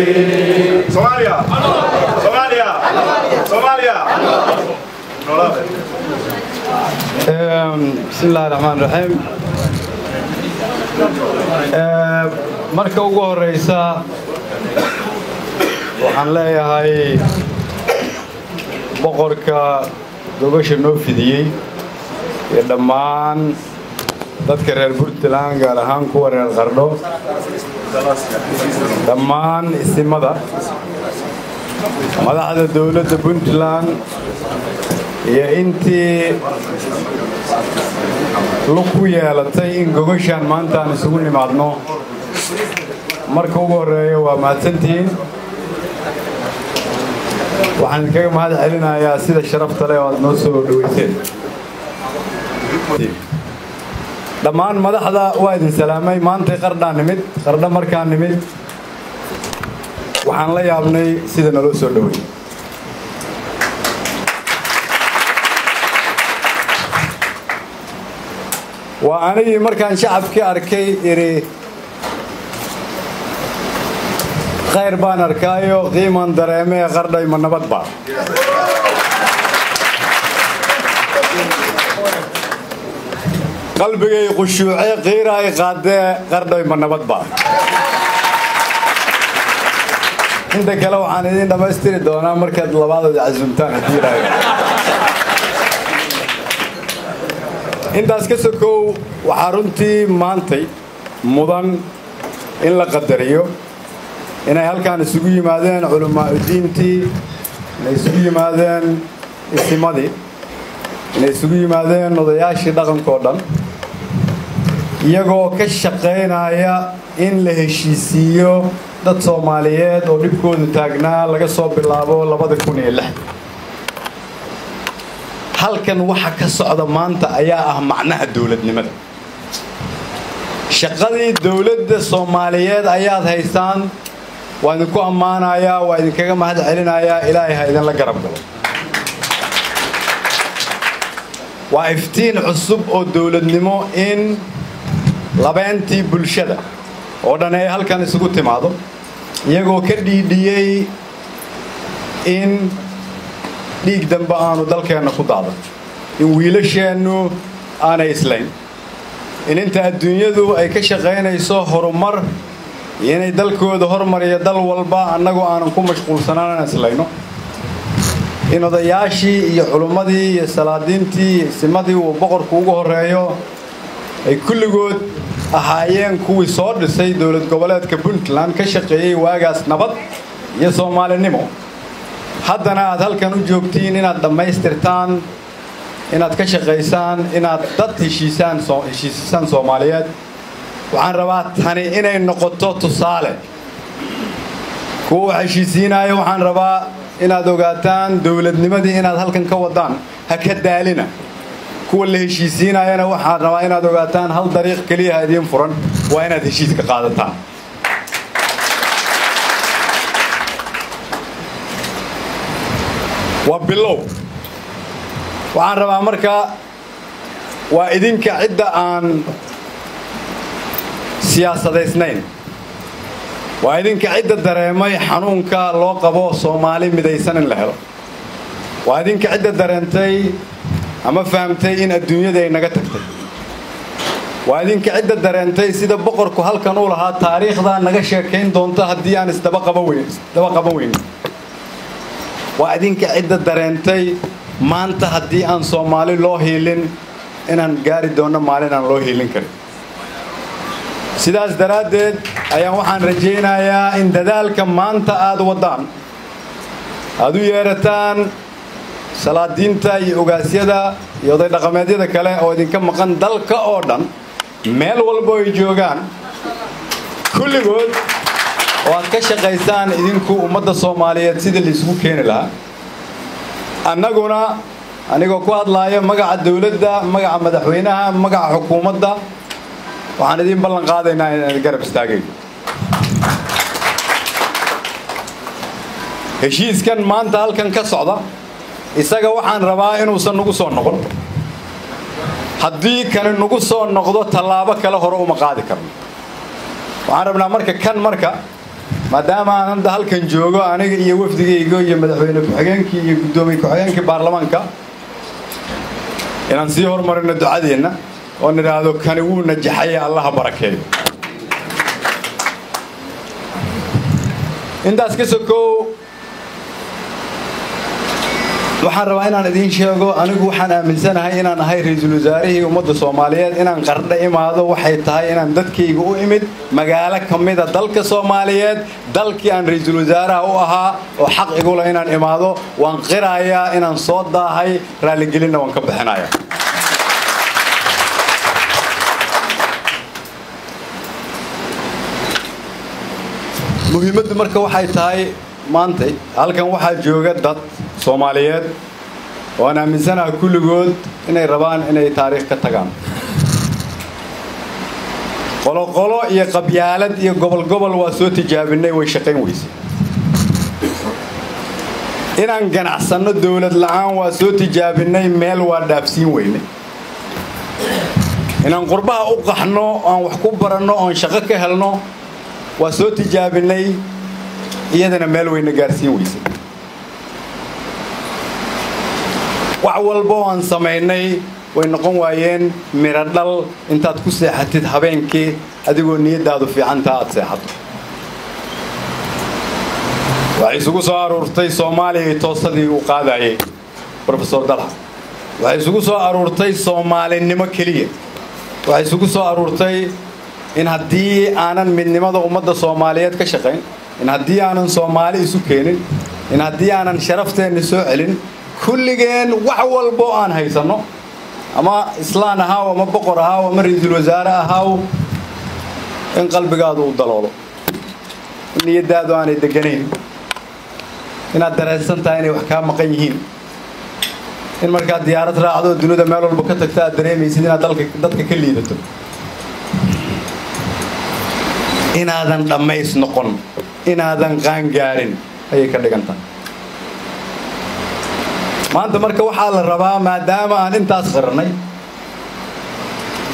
Soomaaliya, Soomaaliya, Soomaaliya. Noolaada. Bismi illaahi raxmaan raxiim. Marka ugu horeysa waxaan leeyahay boqorka gogasha noo fidiyey iyo dhammaan dadka reer Puntland, gaar ahaan kuwa reer Qardho, dhammaan isimada, madaxda dowladda Puntland iyo intii lug ku yeelatay in gogashaan maanta aan isugu nimaadno, marka ugu horreeya waa mahadsantihiin. Waxaan idinkaga mahad celinayaa sida sharafta leh oo aad noo soo dhoweyseen. Dhammaan madaxda waa idin salaamay. Maantay Qardhaan nimid. Qardho markaan nimid waxaan la yaabnay sida naloo soo dhowey. Waa anigii markaan shacabkii arkay idhi khayr baan arkaayo, qiimaan dareemee, Qardhay ma nabad ba? Qalbigay qushuucee, qiira ay qaadee, Qardhay ma nabad ba? Inta kale waxaan idiin dhammaystiri doonaa markaad labaadooda casuumtaan haddii Ilaahay. Intaas ka sokow, waxaa runtii maantay mudan in la qadariyo inay halkaan isugu yimaadeen culamaa'udiintii, inay isugu yimaadeen isimadii, inay isugu yimaadeen odayaashii dhaqanka oo dhan, iyagoo ka shaqaynaya in la heshiisiiyo dad Soomaaliyeed oo dhibkoodu taagnaa laga soo bilaabo 2006. Halkan waxa ka socda maanta ayaa ah macnaha dowladnimada. Shaqadii dowladda Soomaaliyeed ayaad haysaan. Waa idinku ammaanayaa, waa idinkaga mahad celinayaa. Ilaahay ha idinla garab galo. Waa iftiin cusub oo dowladnimo in labeentii bulshada oo dhan ay halkan isugu timaado, iyagoo ka dhiidhiyey in dhiig dambe aanu dalkeenna ku daadan, in wiilasheennu aanay islayn, in inta adduunyadu ay ka shaqaynayso horumar iyo inay dalkooda hormariyo dal walba, annagu aanan ku mashquulsanaan inaan islayno, in odayaashii iyo culummadii iyo salaadiintii iyo isimadii uu boqorku ugu horreeyo ay kulligood ahaayeen kuwii soo dhisay dowlad goboleedka Puntland, ka shaqeeyey waagaas nabad iyo Soomaalinimo. Haddana aad halkan u joogtiin inaad dhammaystirtaan, inaad ka shaqaysaan, inaad dad heshiisaan, heshiisisaan Soomaaliyeed. Waxaan rabaa tani inay noqoto tusaale kuwa wax heshiisiinaayo. Waxaan rabaa inaad ogaataan dowladnimadii inaad halkan ka wadaan, ha ka daalina. Kuwa la heshiisiinayana waxaan rabaa inaad ogaataan hal dariiq keliya ha idiin furan, waa inaad heshiiska qaadataan. Waa bilow. Waxaan rabaa marka waa idinka cidda aan siyaasadaysnayn, waa idinka cidda dareemay xanuunka loo qabo Soomaali midaysan in la helo, waa idinka cidda dareentay ama fahamtay in adduunyada ay naga tagtay, waa idinka cidda dareentay sida boqorku halkan u lahaa taariikhdaa naga sheekayn doonta haddii aan isdaba qaban weyn, isdaba qaban weyn, waa idinka cidda dareentay maanta haddii aan Soomaali loo hiilin inaan gaari doonno maalin aan loo hiilin karin. Sidaas daraaddeed ayaan waxaan rajaynayaa in dadaalka maanta aad waddaan, aad u yeerataan salaadiinta iyo ogaasyada iyo oday dhaqameedyada kale oo idinka maqan dalka oo dhan meel walbo ay joogaan kulligood, oo aad ka shaqaysaan idinku ummadda Soomaaliyeed sidii laisugu keeni lahaa. Annaguna, anigoo ku hadlaaya magaca dowladda, magaca madaxweynaha, magaca xukuumadda, waxaan idiin ballan qaadaynaa inaan garab istaagayno heshiiskan maanta halkan ka socda. Isaga waxaan rabaa inuusan nagu soo noqon. Haddii kani nagu soo noqdo, tallaabo kale hore uma qaadi karno. Waxaan rabnaa marka kan marka Maadaama aan hadda halkan joogo aniga iyo wafdigayga iyo madaxweyne ku-xigeenkii iyo guddoomiye ku-xigeenkii baarlamaanka, inaan sii horumarino ducadeenna oo nidhaahdo kani wuu najaxaye, Allaha barakeeyo. Intaas ka sokow, waxaan rabaa inaan idiin sheego, anigu waxaan aaminsanahay inaan ahay ra-iisul wasaarihii ummadda Soomaaliyeed. Inaan Qardho imaado waxay tahay inaan dadkayga u imid, magaalo ka mida dalka Soomaaliyeed, dalkii aan ra-iisul wasaaraha u ahaa oo xaq igula inaan imaado. Waan qirayaa inaan soo daahay, raaligelinna waan ka bixinayaa. Muhiimaddu marka waxay tahay, maantay halkan waxaa jooga dad Soomaaliyeed oo aan aaminsanaha kulligood inay rabaan inay taariikh ka tagaan. Qoloqolo iyo qabyaalad iyo gobol gobol waa soo tijaabinay, way shaqayn weyse. Inaan ganacsanno dowlad la'aan waa soo tijaabinay, meel waa dhaafsiin weyne. Inaan qurbaha u qaxno, aan wax ku baranno, oon shaqo ka helno waa soo tijaabinay, iyadana meel weyna gaarsiin weyse. Wax walba oo aan samaynay way noqon waayeen miro dhal intaad ku seexatid habeenkii adigoo niyaddaadu fiicantaa aad seexato. Waxay isugu soo aruurtay Soomaaliya toosadii uu qaadayay Professor Dalxa. Waxay isugu soo aruurtay Soomaalinimo keliya. Waxay isugu soo aruurtay in haddii aanan midnimada ummadda Soomaaliyeed ka shaqayn, in haddii aanan Soomaali isu keenin, in haddii aanan sharafteenna soo celin, kulligeen wax walbo aan haysanno, ama islaan ahaaw ama boqor ahaaw ama ra-iisul wasaare ahaaw, in qalbigaadu u daloolo, in niyaddaadu aanay deganayn, inaad dareensan tahay inay wax kaa maqan yihiin, in markaad diyaarad raacdo dunida meel walba ka tagto aad dareemaysid inaad dalka dadka ka liidato, inaadan dhammays noqon, inaadan qaangaarin ayay ka dhigan tahay. Maanta marka waxaa la rabaa, maadaama aan intaas qirannay,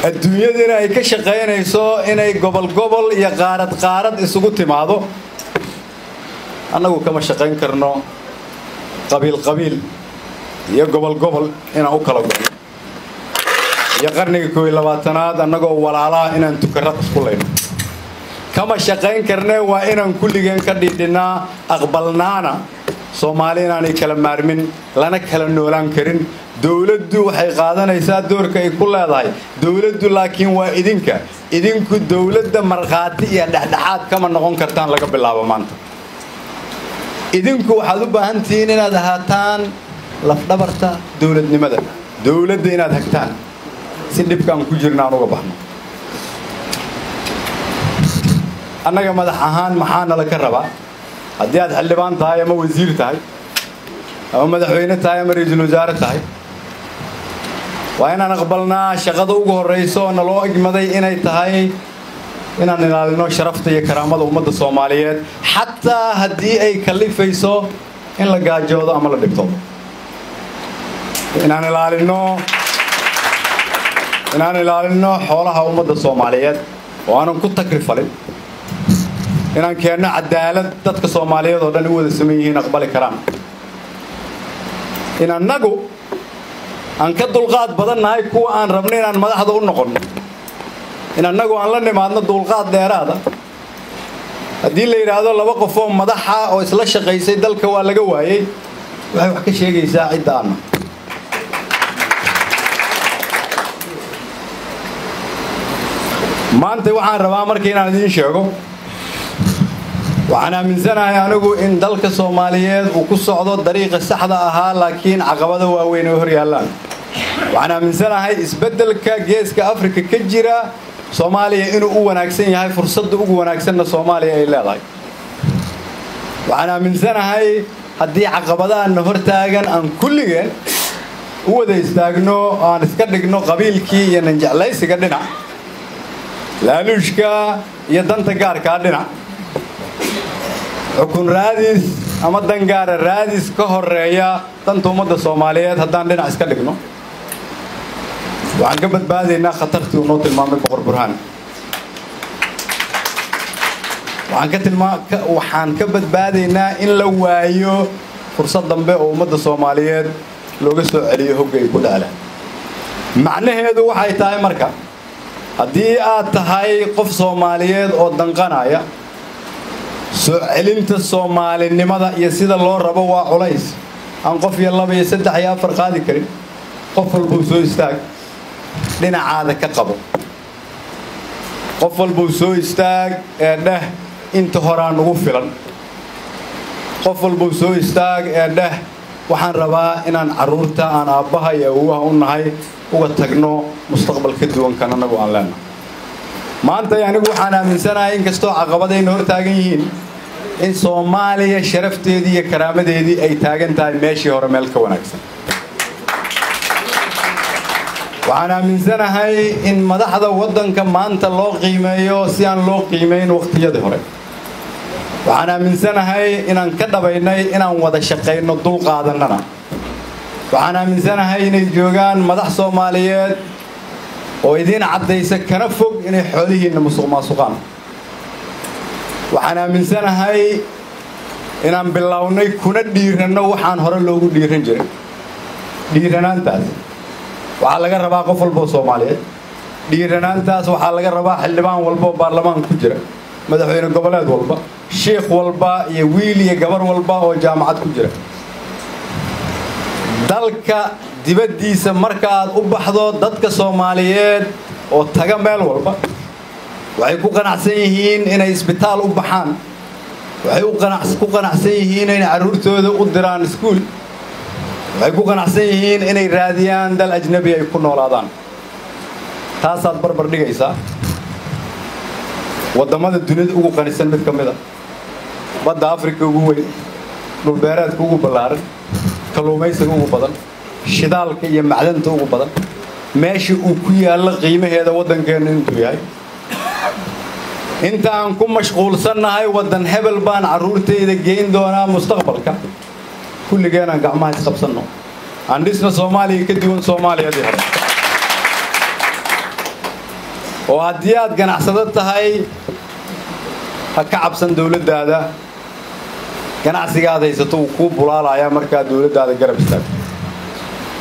adduunyadina ay ka shaqaynayso inay gobol gobol iyo qaarad qaarad isugu timaado, annagu kama shaqayn karno qabiil qabiil iyo gobol gobol inaan u kala go'no, iyo qarniga 21aad annagoo walaalaha inaan tukarraq isku layno kama shaqayn karnee. Waa inaan kulligeen ka dhidhinnaa, aqbalnaana Soomaali inaanay kala maarmin, lana kala noolaan karin. Dowladdu waxay qaadanaysaa doorka ay ku leedahay dowladdu, laakiin waa idinka. Idinku dowladda markhaati iyo dhexdhexaad kama noqon kartaan laga bilaabo maanta. Idinku waxaad u baahan tihiin inaad ahaataan lafdhabarta dowladnimada, dowladda inaad hagtaan si dhibkaan ku jirna aan uga baxno. Annaga madax ahaan maxaa nala ka rabaa? Haddii aad xildhibaan tahay ama wasiir tahay ama madaxweyne tahay ama ra-iisul wasaare tahay, waa inaan aqbalnaa shaqada ugu horraysa oo naloo egmaday inay tahay inaan ilaalino sharafta iyo karaamada ummadda Soomaaliyeed, xataa haddii ay kallifayso in la gaajoodo ama la dhibtoodo. Inaan ilaalino xoolaha ummadda Soomaaliyeed oo aanan ku takrifalin. Inaan keenno cadaalad dadka Soomaaliyeed oo dhan u wada saman yihiin, aqbali karaan. In annagu aan ka dulqaad badan nahay kuwa aan rabno inaan madaxda u noqonno. In annagu aan la nimaadno dulqaad dheeraada. Haddii la yidhaahdo laba qof oo madaxa oo isla shaqaysay dalka waa laga waayey, waxay wax ka sheegaysaa cidda aanna. Maanta waxaan rabaa marka inaan idiin sheego, waxaan aaminsanahay anigu in dalka Soomaaliyeed uu ku socdo dariiqa saxda ahaa, laakiin caqabado waaweyn ay hor yaallaan. Waxaan aaminsanahay isbeddelka Geeska Afrika ka jira Soomaaliya inuu u wanaagsan yahay, fursadda ugu wanaagsanna Soomaaliya ay leedahay. Waxaan aaminsanahay haddii caqabadahanna hortaagan aan kulligeen u wada istaagno, aan iska dhigno qabiilkii iyo nanjeclaysiga dhinac, laaluushka iyo danta gaarkaa dhinac, xukun raadis ama dangaara raadis ka horeeya danta ummadda Soomaaliyeed haddaan dhinac iska dhigno, waxaan ka badbaadaynaa khatartii uu noo tilmaamay Boqor Burhaan. Waxaan ka badbaadaynaa in la waayo fursad dambe oo ummadda Soomaaliyeed looga soo celiyo hogga ay ku dhaclaan. Macnaheedu waxay tahay marka haddii aad tahay qof Soomaaliyeed oo danqanaya soo celinta Soomaalinimada iyo sida loo rabo waa culays aan qof iyo 2 iyo 3 iyo 4 qaadi karin. Qof walbuu soo istaag dhinacaada ka qabo, qof walbuu soo istaag ee dheh inta horaan ugu filan, qof walbuu soo istaag ee dheh waxaan rabaa inaan carruurta aan aabbaha iyo awowaha u nahay uga tagno mustaqbal ka duwan kan annagu aan leenahay. Maanta anigu waxaan aaminsanahay inkastoo caqabadayna hor taagan yihiin in Soomaaliya sharafteedii iyo karaamadeedii ay taagan tahay meeshii hore meel ka wanaagsan. Waxaan aaminsanahay in madaxda waddanka maanta loo qiimeeyo si aan loo qiimeyn waqtiyadii hore. Waxaan aaminsanahay inaan ka dhabaynay inaan wada shaqayno dul qaadannana. Waxaan aaminsanahay inay joogaan madax Soomaaliyeed oo idiin caddaysa kana fog inay xoolihiinna musuqmaasuqaan. Waxaan aaminsanahay inaan bilownay kuna dhiiranno waxaan hore loogu dhiiran jiray. Dhiiranaantaas waxaa laga rabaa qof walba oo Soomaaliyeed. Dhiiranaantaas waxaa laga rabaa xildhibaan walba oo baarlamaanka ku jira, madaxweyne goboleed walba, sheekh walba iyo wiil iyo gabar walba oo jaamacad ku jira. Dalka dibaddiisa marka aad u baxdo dadka Soomaaliyeed oo taga meel walba waxay ku qanacsan yihiin inay isbitaal u baxaan, waxay ku qanacsan yihiin inay carruurtooda u diraan iskuul, waxay ku qanacsan yihiin inay raadiyaan dal ajnabi ay ku noolaadaan. Taasaad barbar dhigaysaa waddamada dunida ugu qanisan mid ka mid a, badda Afrika ugu weyn, dhulbeereedka ugu ballaaran, kalluumaysiga ugu badan, shidaalka iyo macdanta ugu badan, meesha uu ku yaallo qiimaheeda waddankeennu intuu yahay. Inta aan ku mashquulsannahay waddan hebel baan carruurtayda geyn doonaa mustaqbalka, kulligeen aan gacmaha isqabsanno, aan dhisno Soomaaliya ka duwan Soomaaliyadii hore. Oo haddii aad ganacsado tahay ha ka cabsan dawladdaada, ganacsigaad haysato wuu kuu bulaalayaa markaad dawladdaada garab istaagto.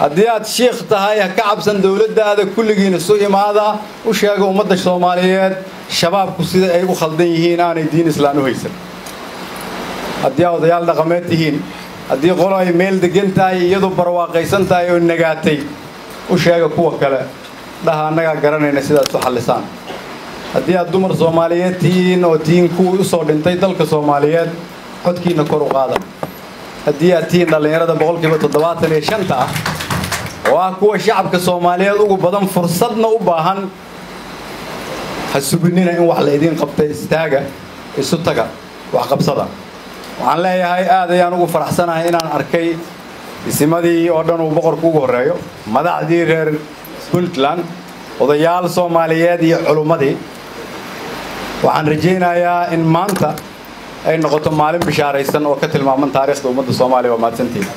Haddii aad shiikh tahay ha ka cabsan dawladdaada, kulligiin isu imaada, u sheega ummadda Soomaaliyeed shabaabku sida ay u khaldan yihiin aanay diin islaan u haysan. Haddii aad odayaal dhaqameed tihiin, haddii qolo ay meel deggan tahay iyadu barwaaqaysan tahay oo nagaatay, u sheega kuwa kale, dhaha annagaa garanayna sidaad isu xallisaan. Haddii aad dumar Soomaaliyeed tihiin oo tihiin kuwii u soo dhintay dalka Soomaaliyeed, codkiinna kor u qaada. Haddii aad tihiin dhallinyarada 75% ah oo ah kuwa shacabka Soomaaliyeed ugu badan fursadna u baahan, ha suginina in wax la idiin qabtay, istaaga, isu taga, wax qabsada. Waxaan leeyahay aad ayaan ugu faraxsanahay inaan arkay isimadii oo dhan uu boqorku ugu horreeyo, madaxdii reer Puntland, odayaal Soomaaliyeed iyo culummadii. Waxaan rajaynayaa in maanta ay noqoto maalin bishaaraysan oo ka tilmaaman taariikhda ummadda Soomaaliya. Waa mahadsantihiin.